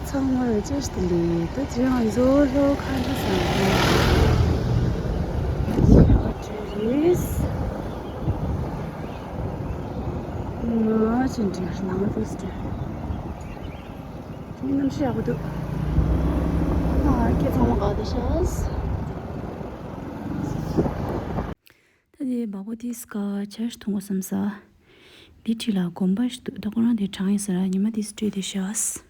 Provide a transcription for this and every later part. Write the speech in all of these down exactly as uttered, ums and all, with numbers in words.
ཚང་མ་ལ་བཅར་ཏེ་ལས་ད་དེ་རིང་ང་ཚོ་ལྷོ་ཁ་འདྲ་བཟང་པོ་ཡག་འདྲ་རེད། ང་ཅི་འདྲ་ནང་དུ་སྟེ་དེ་གནམ་གཤིས་ཡག་པོ་འདུག་ཨ་ཁྱེད་ཚང་མ་ག་དུ་ཤག་ད་དེ་སྦག་སྦག་དེ་སྐ་ཆར་འཐུང་བ་བསམ་ས། འདི་འཁྲིས་ལ་དགོན་པ་ཞིག་འདུག་ད་ཁོ་རང་དེ་གྲང་ཡིན་ས་ར་ཉི་མ་དེ་སྤྲོས་དེ་ཤག་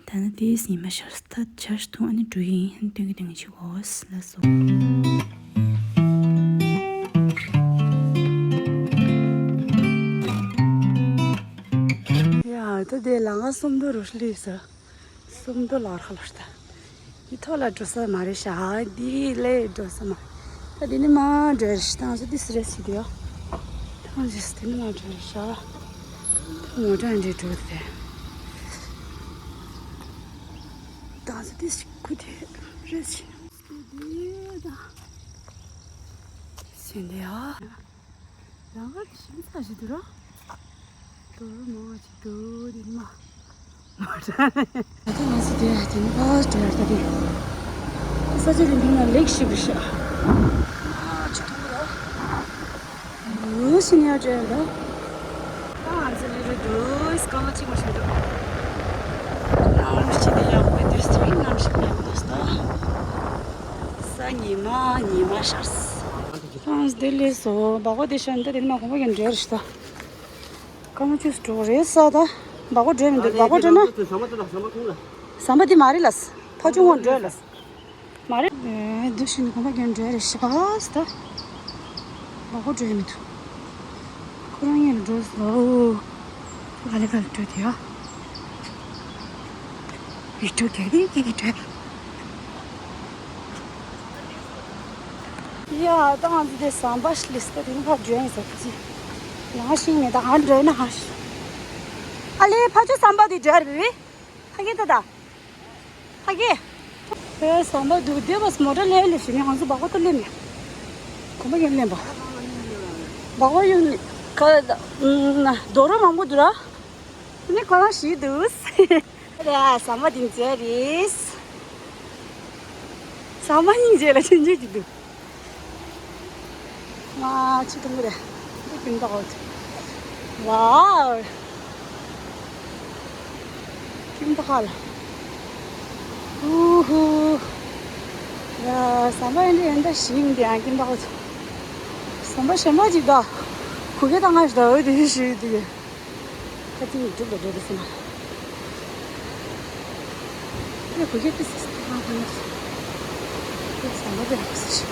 ད་ནི་དེས་ཉི་མ་ཤར་ད་ཆར་ཐུང་ཨ་ནི་འགྲོ་གི་ཡིན། སྟོན་གི་སྟོན་གི་ཆུ་གོ་ལ་སོ། ཡ་ད་དེ་ལ་ང་སུམ་མདོ་རུ་སླེབས་ས། སུམ་མདོ་ལ་ར་ལ་ད་འདི་ཐོག་ལ་འགྲོ་ས་མ་རེད་ཤག་འདི་ལས་འགྲོ་ས་མ་རེད། ད་འདི་ནི་མ་འགྲོ་རེད་ཤག་ད་ང་ཚོ་འདི་སི་རེད་ཟེར་དེ་ཡོ། ད་ང་ཚོ་འདི་ནི་མ་འགྲོ་རེད་ཤག་ད་མོ་ཊ་འདྲེ་འགྲོ་དེ། ད་ང་ཚོ་འདི་ཞིག་ཁུ་དེ་རེད་ཤག་འདི་ད་ཟིན་དེ་ཡ། རང་དགར་ཞིམ་ཚ་ཞིག་འདུག་ར། དོ་རུ་མང་ཞིག་འདུག་དེ་མ། མ་དྲན། ད་ང་ཚོ་དེ་དེ་ནི་ཕར་འགྲོ་ཡ་ད་དེ། ས་ཆ་དེ་འདི་ན་ལེགས་ཤིག་རེད་ཤག་ཨ་ཅི་ཐུང་ར། འུ་ཤི་ནི་ཡ་འགྲོ་ཡ་ད། ད་ང་ཚོ་ལི་རུ་འདུག་སྐར་མ་གཅིག་མ་ཞིག་འདུག་གནམ་གཤིས་དེ་ཡག་པོ་འདུག་སྤྲིན་གནམ་གཤིས་ཡག་པོ་འདུག་ད། ས་ཉི་མ་ཉི་མ་ཤར། ཨང་དེ་ལས་སོ་སྦག་སྦག་དེ་ཤར་འདི་དེ་ནི་མ་གོམ་པ་ཡང་འགྲོ་རེད་ཤག་ད། སྐར་མ་བཅུ་འགྲོ་རེད་ས་ད། སྦག་སྦག་འགྲོ་མི་འདུག་སྦག་སྦག་འགྲོ་ན། ཟམ་པ་དེ་ལ་ཟམ་པ་ཐུང་ལ། ཟམ་པ་དེ་མ་རེད་ལ། ཕ་ཆུང་ངོ་འགྲོ་ལ། མ་རེད། ཨེ་འདུག་ཤིན་གོམ་པ་རྒྱབ་འགྲོ་རེད་ཤག་ས་ད། སྦག་སྦག་འགྲོ་མི་འདུག་ཁོ་རང་ཡིན་ལ་འགྲོ་སོ། ག་ལེ་ག་ལེ་འགྲོ་དེ་ཡ། བི་ཌིའོ་རྒྱག་གི་རྒྱག་གི་འགྲོ། ཡ་ད་ང་ཚོ་དེ་ཟམ་པ་ཞིག་ལས་ས་དེ་ནི་ཕར་འགྲོ་ཡིན་ས་ཁ་ཅིག་ནང་ཤིང་མེད་ད་ང་འགྲོ་ན་ཧ་ཤི། ཨ་ལེ་ཕ་ཆུ་ཟམ་པ་དེ་འགྲོ་རེད་བི། ཕ་གི་ད་ད། ཕ་གི། ཨེ་ཟམ་པ་འདུག་དེ་བས་མོ་ཊ་ལེན་ལེ་ཞུ་ནི་ང་ཚོ་སྦག་སྦག་ཏུ་ལེན་ནི། གོམ་པ་ཡོད་ལེན་པ། སྦག་སྦག་ཡོད་ནི་ག་ད། རྡོ་ར་མང་པོ་འདུག་ར། ནི་ཁོ་རང་ཞིག་འདུག་རེད་ཟམ་པ་དེ་མཛེས་རེད། ཟམ་པ་སྙིང་རྗེ་ལ་ཆུང་ཆུང་ཅིག་འདུག་མ་ཆུ་དུང་རེད། འདི་ཀིམ་པ་ཧོ། ཝའོ། ཀིམ་པ་ཧ་ལ། ཧུ་ཧུ། ཡ་ཟམ་པ་ཡིན་འདི་ཡིན་ད་ཞིག་འདི་ཡང་ཀིམ་པ་ཧོ། ཟམ་པ་གཞན་པ་ཅིག་ད། གུ་གེ་ད་ང་ཞིག་ད་འོ་དེ་ཞིག་འདུག་ཁ་ཅིག་གྲུབ་ལ་འགྲོ་འདུག་སེ་ན། ཡ་གུ་གེ་ཏི་སི་སི་ཁང་ཁང་ནས་ཡ་ཟམ་པ་དེ་རག་སི་ཞིག་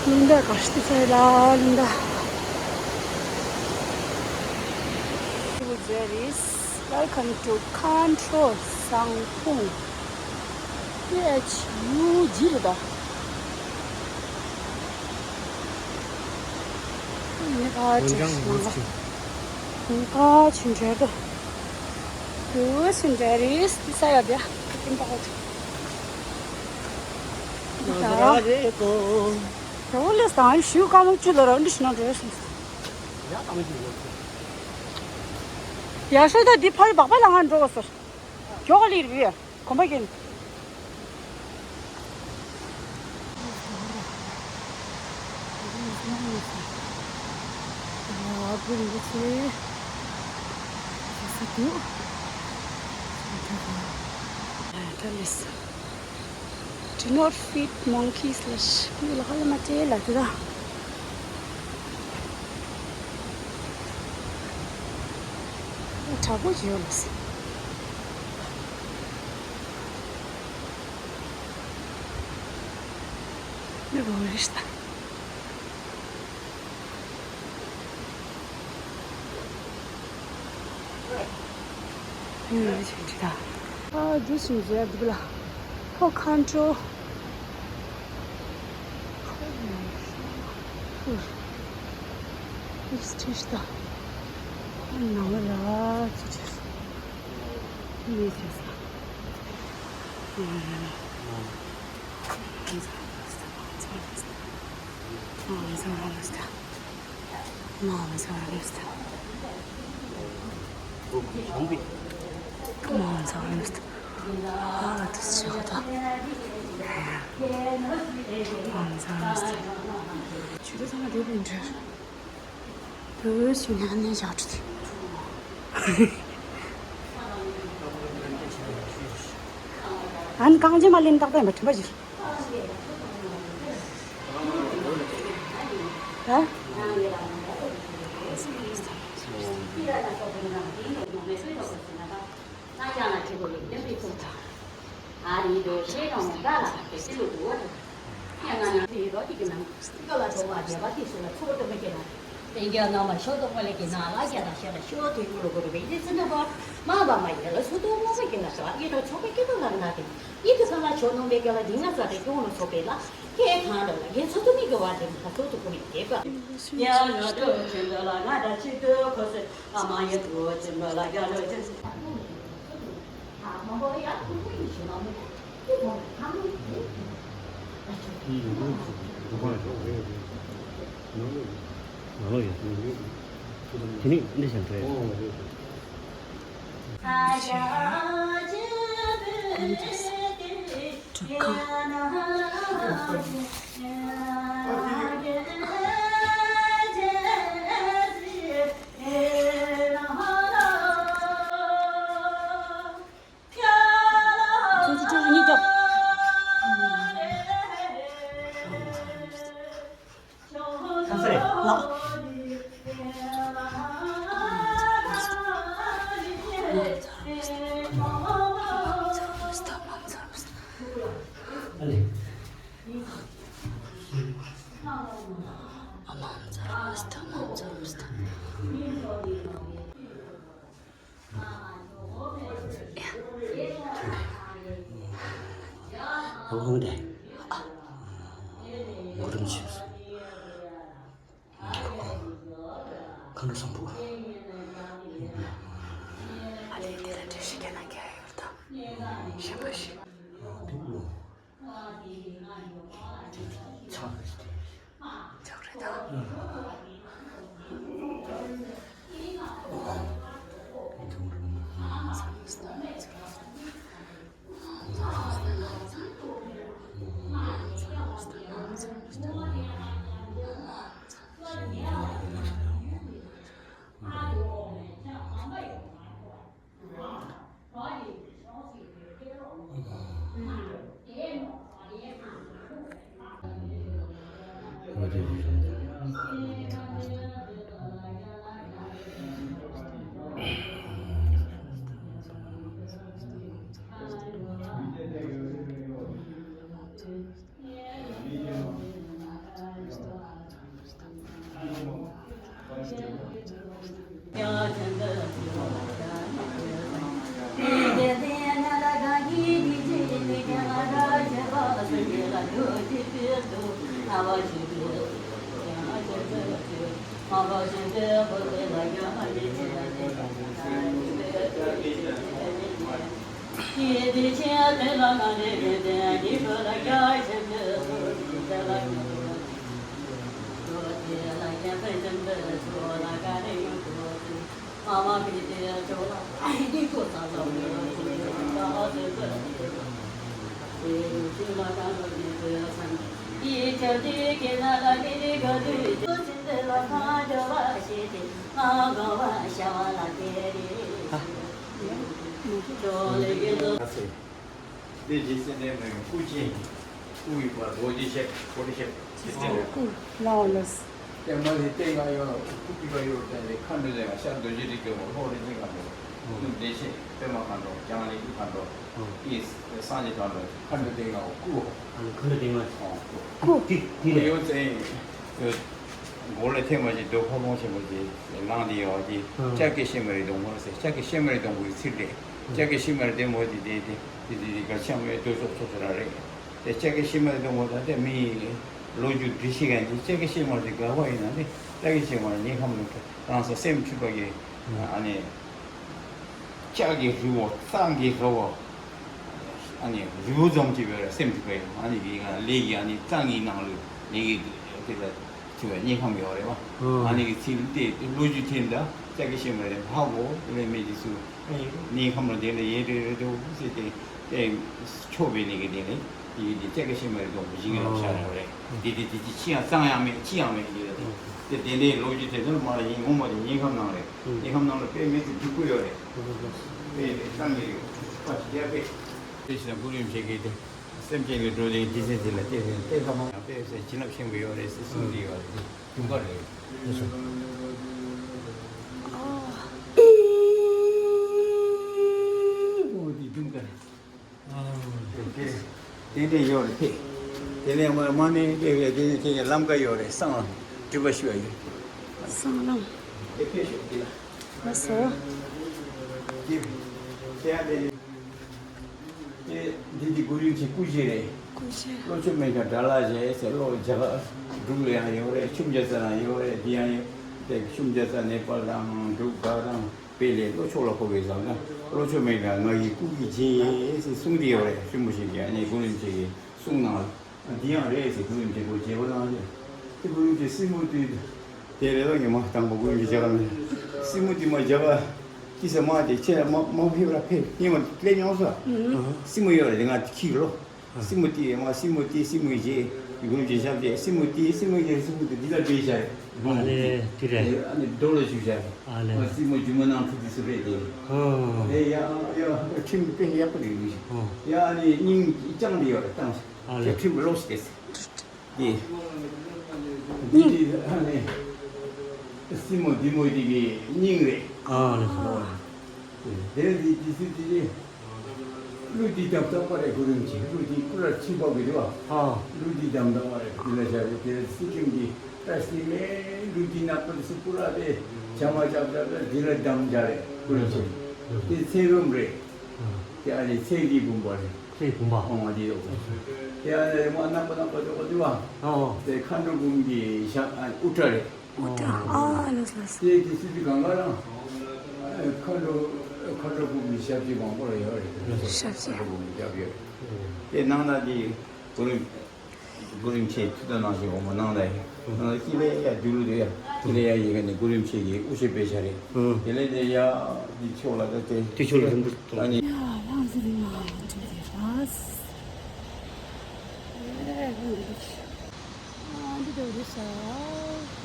ལུང་བསྟན་གར་སྟི་ཚོ་ལ་ལུང་བསྟན། Welcome to Kantro Sangpung. H U G རེད་ད། ངས་ཕར་འགྲོ་ཞིང་ང་ཕར་ཕྱིན་འགྲོ་དོ། འགྲོ་ཞིང་འགྲོ་རེད་ས་ཡ་དེ་ཀིམ་པ་ཧོ། ད་རོ་ལེ་སང་ཞུ་ཀ་མོ་ཅུ་ལ་ར་འདི་ཞིག་ན་འགྲོ་སོང་། ཡ་ཤོ་ད་འདི་ཕ་ཡི་སྦག་སྦག་ལ་ང་འགྲོ་བ་ཟེར། མགྱོགས་ལི་རེད། གོམ་པ་རྒྱན། Do not feed monkeys ལ་ཤི་ལ་ཧ་ལ་མ་ཅེ་ལ་དེ་ད། དྲག་པོ་ཡོད་ལ་སི། འདི་གོ་རེ་ཤི་ད། ཡོད་རེ་ཤི་ད། ཨ་འདི་ཞིག་མཛེས་འདུག་ལ། ཁོ་ཁ་འགྲོ། ཨིས་ཁྲིས་ད། ཨ་ནང་ལ་ཅི་ཅི། ཨིས་ཁྲིས་ད། ཨ་ནང་ལ། ཨ་ནང་ལ། ཨ་ནང་ལ། ཨ་ནང་ལ། ཨ་ནང་ལ། ཨ་ནང་ལ། མང་ཚང་མི་ཨ་ལ་དུ་ཆེ་ཁོ་ད། མང་ཚང་མི་ཆུ་དུ་ཚང་མ་དེ་བིན་ཁྲེར། དུ་ཞུ་ན་ནས་བཞག་ཁྲུ་དེ། ཨན་གང་ཅི་མ་ལིན་ཏག་ཏག་མ་ཁྲིམ་པ་ཞིག་ཨ། དེ་ནི་འདི་བཞིན་རེད། དེ་རྗེས་སེམས་ལྡན་མའི་སྐུ་ཅན། སྐུ་ཡི་བར་རྡོ་རྗེ་ཤེས་པོ་ཏི་ཤེས་སི་ཊེམ་རེད། སྐུ་ལའོ་ལེས། པད་མ་ལས་སྟེང་ང་ཡོད་སྐུ་སྐུ་པ་ཡོད་པ་ལས་མཁའ་འགྲོ་ལས་ང་ཤར་རྡོ་རྗེ་རིགས་ཀྱི་འོག་ལྷོ་རིགས་ཀྱི་ང་འགྲོ། སྐུ་བདེ་གཤེགས་པད་མ་མཁའ་འགྲོ་བྱང་ལས་སྐུ་མཁའ་འགྲོ། ཨེ་སངས་རྒྱས་བྱང་འགྲོ་མཁའ་འགྲོ་སྟེང་ང་སྐུ། མཁའ་འགྲོ་སྟེང་ང་སྐུ། དེ་དེ་རེད། ཡོད་ཚེ་མགོ་ལ་ཐེམ་པ་ཅིག་རྡོ་ཕོ་ལོང་ཆེན་པོ་ཅིག་ལངས་ཏེ་ཡོད་པ་དེ་ལྕགས་ཀྱི་ཤེལ་མ་རི་སྡོང་པོ་ཟེར། ལྕགས་ཀྱི་ཤེལ་མ་རི་སྡོང་པོའི་ཚིག་རེད། ལྕགས་ཀྱི་ཤེལ་མ་རི་སྡོང་པོ་དེ་དེ་དེ་དེ་དེ་དེ་ག་ཆེན་མོའི་རྡོ་ཚོགས་ཚོགས་ཚོ་ར་རེད། དེ་ལྕགས་ཀྱི་ཤེལ་མ་རི་སྡོང་པོ་ད་ལྟ་མི་ལོ་རྒྱུས་འབྲི་ཤེས་མཁན་གྱི་ལྕགས་ཀྱི་ཤེལ་མ་རི་དེ་ག་བ་ཡིན་ན་དེ་ལྕགས་ཀྱི་ཤེལ་མ་རི་ངས་ཧམ་ནས་རང་སོ་སེམས་འཁྲུལ་པ་གི་ཨ་ནི། ལྕགས་ཀྱི་རི་བོ་གཙང་གི་རི་བོ། ཨ་ནི་རི་བོ་ཙམ་གྱིས་བས་སེམས་འཁྲུལ་པ་ཡིན། ཨ་ནི་གི་ལས་ཀྱི་ཨ་ནི་གཙང་གི་ནང་ལུས་ལས་ཀྱི་དེ་ལ་ཐུ་བའི་སྙིང་ཁམས་ཡོད་རེད་བ། ཨ་ནི་གི་ཚིག་དེ་ལོ་རྒྱུས་ཐེན་ད། ཙ་གེ་ཤེས་མ་རེད་ཧ་གོ་ལེ་མེད་དེ་སུ་ནི་ཁམས་ལ་དེ་ལ་ཡེ་རེ་རེ་དོ་ཟེར་ཏེ་ཏེ་ཆོག་པའི་ནི་གི་དེ་ལས་དེ་གི་དེ་ཙ་གེ་ཤེས་མ་རེད་དོ་བཞིན་ལ་ཤར་རེད། དེ་དེ་དེ་དེ་ཅི་ཡང་གཙང་ཡང་མེད་ཅི་ཡང་མེད་དེ་ལ་དེ་དེ་དེ་འདྲའི་ལོ་རྒྱུས་དེ་ཚོ་མ་ལ་ཡིན་ངོ་མ་དེ་ཉིན་ཁམས་ནང་རེད། ཉིན་ཁམས་ནང་ལ་དཔེ་མེད་དུ་སྡུག་པོ་ཡོད་རེད། དཔེ་དེ་གཙང་གི་རེད་པ་ཞིག་ཡ་དཔེ། དེ་ཞིག་ན་ཀུན་རིམ་བྱེད་ཀྱི་དེ་སེམས་ཅན་གྱི་འགྲོ་དེ་དེ་ཚེ་དེ་ལ་དེ་དེ་ཁ་མ་དཔེ་ཟེར་བྱིན་རླབས་ཆེན་པོ་ཡོད་རེད་ཟེར་གསུངས་དེ་ཡོད་རེད། དེ་དུང་དཀར་རེད། དེ་སོ། ཨོ་དེ་དུང་དཀར་རེད། དེ་དེ་འདྲ་ཡོད་རེད་དེ། དེ་ནས་མ་མ་ནས་དེ་དེ་དེ་དེ་ལམ་ཀ་ཡོད་རེད། སྲང་ལམ་སྒྲིབ་པ་ཞུ་བ་ཡོད། སྲང་ལམ། དེ་ཕེབས་ཤོག་དེ་ལ། ལགས་སོ། དེ་དེ་ཡང་དེ་ནས། དེ་འདི་འདི་གུ་རུ་ཆེ་སྐུ་ཞིག་རེད། སྐུ་ཞིག་བློ་ཆོས་མེད་ཀྱང་དགྲ་ལྷ་ཞེས་ཟེར་བློ་རྒྱ་གར་འབྲུག་ལ་ཡང་ཡོད་རེད། ཆུ་བྱ་ས་ན་ཡོད་རེད། འདི་ཡང་ཡོད་དེ། ཆུ་བྱ་ས་ནེ་པཱལ་དང་འབྲུག་ག་དང་བལ་ལས་བློ་ཆོས་ལ་གོ་བའི་བཟང་ན་བློ་ཆོས་མེད་ཀྱང་ང་ཡི་སྐུ་གི་རྗེས་ཟེར་གསུངས་ཏེ་ཡོད་རེད། ཆེན་པོ་ཞིག་གིས་ཨ་ནི་གུ་རུ་ཆེ་གི་གསུང་ནང་ལ། འདི་ཡང་རེད་ཟེར། གུ་རུ་ཆེ་གོ་རྗེ་བོ་ནང་རེད། དེ་གུ་རུ་ཆེ་སྲིན་མོ་དུས། དེ་རེད་ལོ་ཉི་མ་དང་པོ་ཀུན་གྱི་རྒྱ་གར་ནས་སྲིན་མོ་དེ་མ་རྒྱ་གར་ཏི་ས་མ་དེ་ཁྱེད་མ་མ་ཕེབས་ར་ཕེབས་ཉི་མ་སླེབས་མྱོང་ས། སྲིན་མོ་ཡོད་རེད་ང་ཁྱི་ལོ། སྲིན་མོ་དེ་མ་སྲིན་མོ་དེ་སྲིན་མོ་རྗེ་ཀུན་གྱི་ཞབས་རྗེས་སྲིན་མོ་དེ་སྲིན་མོ་རྗེ་སྲིན་མོ་དེ་འདི་ལ་བྲིས་བཞག་རེད། ཨ་ལེ་དེ་རེད། ཨ་ནི་རྡོ་ལ་བཞུགས་བཞག་རེད། ཨ་ལེ་སྲིན་མོ་རྒྱུ་མ་ནང་ཁྲུ་དེ་སུ་རེད་དེ། ཨེ་ཡ་ཡ་ཁྲིམས་དཔེ་ཡག་པོ་རེད། ཡ་ཨ་ནི་སྙིང་བཅངས་དེ་ཡོད་རེད་བཏང་ས། ཨ་ལེ་ཁྲིམས་ལོག་ཤི་དེ་སི། དེ། སྙིང་། འདི་ཨ་ནི། སྲིན་མོ་འདི་མོ་འདི་གི་སྙིང་རེད། ཨ་ལེ་སོ། དེ་འདི་འདི་སྲིད་དེ་ནི། ཀླུ་འདི་དམ་དམ་པ་རེད་གུ་རུ་ཆེ། ཀླུ་འདི་ཀུ་ར་ཆིན་པ་གི་རེད་བ། ཨ། ཀླུ་འདི་དམ་དམ་པ་རེད་འདི་ལ་བཞག་རེད། དེ་སྲིད་ཁྱིམ་གི་བཀྲ་ཤིས་མེད་ཀླུ་འདི་ནག་པོ་འདི་སུ་ཀུ་ར་དེ་བྱ་མ་རྐྱབ་རྐྱབ་ལ་འདི་ལ་དམ་བཞག་རེད་གུ་རུ་ཆེ། དེ་ཚེ་རུམ་རེད། དེ་ཨ་ནི་ཚེ་འདི་བུམ་པ་རེད། ཚེ་བུམ་པ། ཨོ་འདི་ཡོད། དེ་ཨ་ནི་རེ་མ་ནག་པོ་ནག་པོ་ཅོག་པོ་འདི་བ། ཨོ། དེ་མཁའ་འགྲོ་འབུམ་གྱི་ཞབས་ཨ་དབུ་སྐྲ་རེད། དབུ་སྐྲ་ཨ་ལགས་སོ་ལགས་སོ། དེ་དེ་སྲིད་དུས་གང་ག་རང་། མཁའ་འགྲོ་མཁའ་འགྲོ་འབུམ་གྱི་ཞབས་ཀྱི་མང་པོ་ལ་ཡོད་རེད། ལགས་སོ། ཞབས་ཀྱི་མཁའ་འགྲོ་འབུམ་ཞབས་ཡོད། དེ་ནང་ན་དེ་གུ་རུ། གུ་རུ་མཆེད་ཐུགས་དམ་གནང་ཞིང་འོ་མ་གནང་ལ་ཡིན། ཁྱི་ལས་ཡ་རྒྱུ་ལུ་དེ་ཡ། ཁྱི་ལས་ཡ་ཡི་ག་ནས་གུ་རུ་མཆེད་ཀྱི་དབུ་ཞྭ་བེ་ཤ་རེད། དེ་ལས་དེ་ཡ་འདི་ཕྱོགས་ལ་ད་དེ། དེ་ཕྱོགས་ལ་རིང་པོ་གཏོང་། ཨ་ནི། ཡ་ལངས་ཟིན་ན་འགྲོ་དེ་ར། ཨ་འདི་དེ་རེད་ཤག་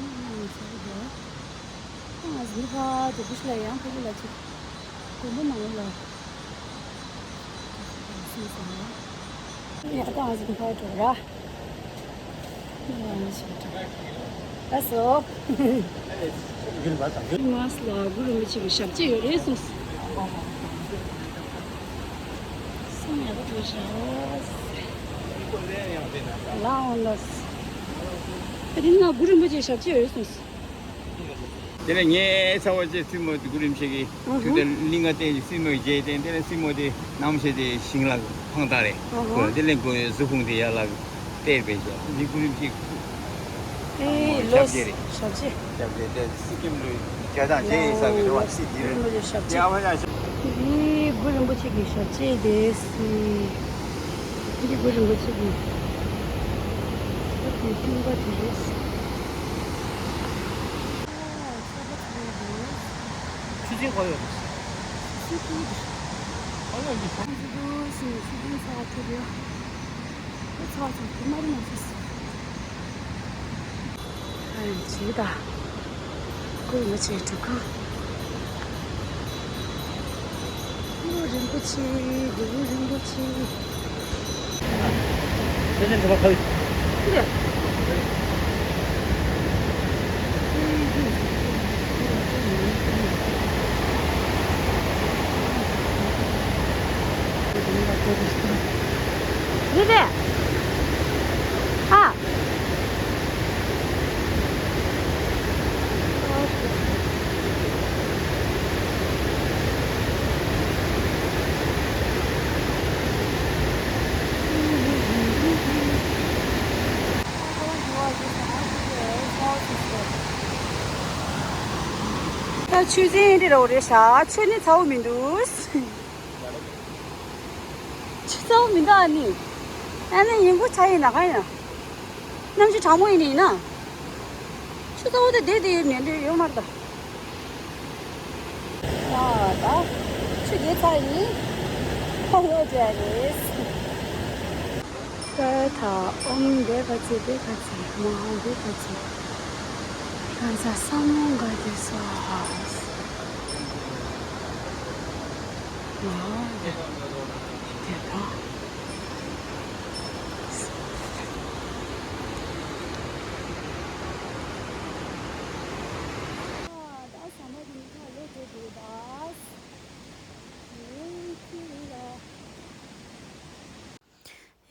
ང་ང་ཟེར་གི་འདུག་ང་ཟིན་ཁ་དེ་བུ་ཤི་ལ་ཡང་ཕ་གི་ལ་ཅིག་དགོན་པ་ནང་ལ། ཡ་ད་ང་ཟིན་ཁ་འགྲོ་ར། ང་ཟིན་ཁ་འགྲོ། ལགས་སོ། མ་སླ་གུ་རུ་མི་ཆེ་གི་ཞབས་རྗེས་ཡོད་རེད་གསུངས། སེམས་ཡག་པོ་བྱས་ཤག་ལ་འོང་ལ། ཨ་དེ་ན་གུ་རུ་རིན་པོ་ཆེ་ཞབས་རྗེས་ཡོད་གསུངས། དེ་ལས་ངའི་ཚ་བ་ཅན་སྲིན་མོ་དེ་གུ་རུ་རིན་པོ་ཆེ་གི་ཨ་ཧུ། ཁྱོད་དེ་གླིང་ག་བསྟན་གྱི་སྲིན་མོ་རྗེས་བསྟན་དེ་ལས་སྲིན་མོ་དེ་ནམ་ཞིག་དེ་ཞིང་ལ་འཕང་ཐག་རེད། ཨ་ཧུ། དེ་ལས་ཁོའི་གཟུགས་ཕུང་དེ་ཡར་ལ་གཏད་པའི་ཞབས་འདི་གུ་རུ་རིན་པོ་ཆེ། ཨེ་ལོ། ཞབས་རྗེས་རེད། ཞབས་རྗེས། ཞབས་རྗེས་དེ་སི་ཀིམ་ལུས་རྒྱ་དང་རྗེས་ཡིན་ས་གི་རེད་བ། སི་དེ་རེད། གུ་རུ་རིན་པོ་ཆེ་ཞབས་རྗེས། ཡ་བ་ཡ་ཞབས། འདི་གུ་རུ་རིན་པོ་ཆེ་གི་ཞབས་རྗེས་དེ་སི། འདི་གུ་རུ་རིན་པོ་ཆེ་གི། ཨ་དེ་ཁྱིམ་པ་དེ་རེད། ཆུ་ཚན་ག་ཡོད་རེད། ཆུ་ཚན་ག་ཡོད་རེད། ཨ་ལ་འདི་བྱ། ཨ་འདི་འདུག་སི་ཆུ་ཚན་ཚ་བ་ཁྱོད་རེད། ཨ་ཚ་བ་ཚ་བ་དེ་མ་རེད་མ་ཚོད་སི། ཨ་ཡང་བྱེད་ད། ཀུན་མ་བྱེད་འགྲོ་གི། གུ་རུ་རིན་པོ་ཆེ། གུ་རུ་རིན་པོ་ཆེ། དེ་ནས་འགྲོ་བ་ཕ་བི། རེད་པས། ཨ། ད་ཆུ་ཚན་འདི་རོ་རེད་ཤག་ཆུ་ནི་ཚ་བོ་མི་འདུག་ཆུ་ཚ་བོ་མི་འདུག་ཨ་ནི། ཨ་ནི་ཡིན་གོ་ཆ་ཡིན་ན་གང་ཡིན་ན། གནམ་གཤིས་གྲང་མོ་ཡིན་ནི་ཡིན་ན། ཆུ་ཚ་བོ་དེ་བསྡད་དེ་ཡོད་ནས་འདྲ་ཡོད་མ་རེད་ད། ད་ད་ཆུ་རྒྱས་ཚར་ཡིན། ཕར་ལོག་བྱས་རེད། ད་ད་ཨོམ་འདི་ག་ཚོད་འདི་ག་ཚོད་མ་ཧོ་འདི་ག་ཚོད། ང་ཚ་ས་མོ་འགའ་དེ་སོ་ཧ། ང་དེ་དེ་ད།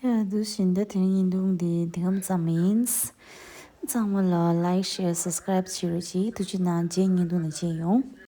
ཡ་འདུག་བཞིན་ད་དེ་རིང་བརྙན་ཐུང་འདི་འདི་གམ་ཙམ་ཡིན། ཚང་མ་ལ་like share subscribe བྱེད་རོགས་གྱིས། ཐུགས་རྗེ་གནང་། རྗེས་བརྙན་ཐུང་ནང་མཇལ་ཡོང་།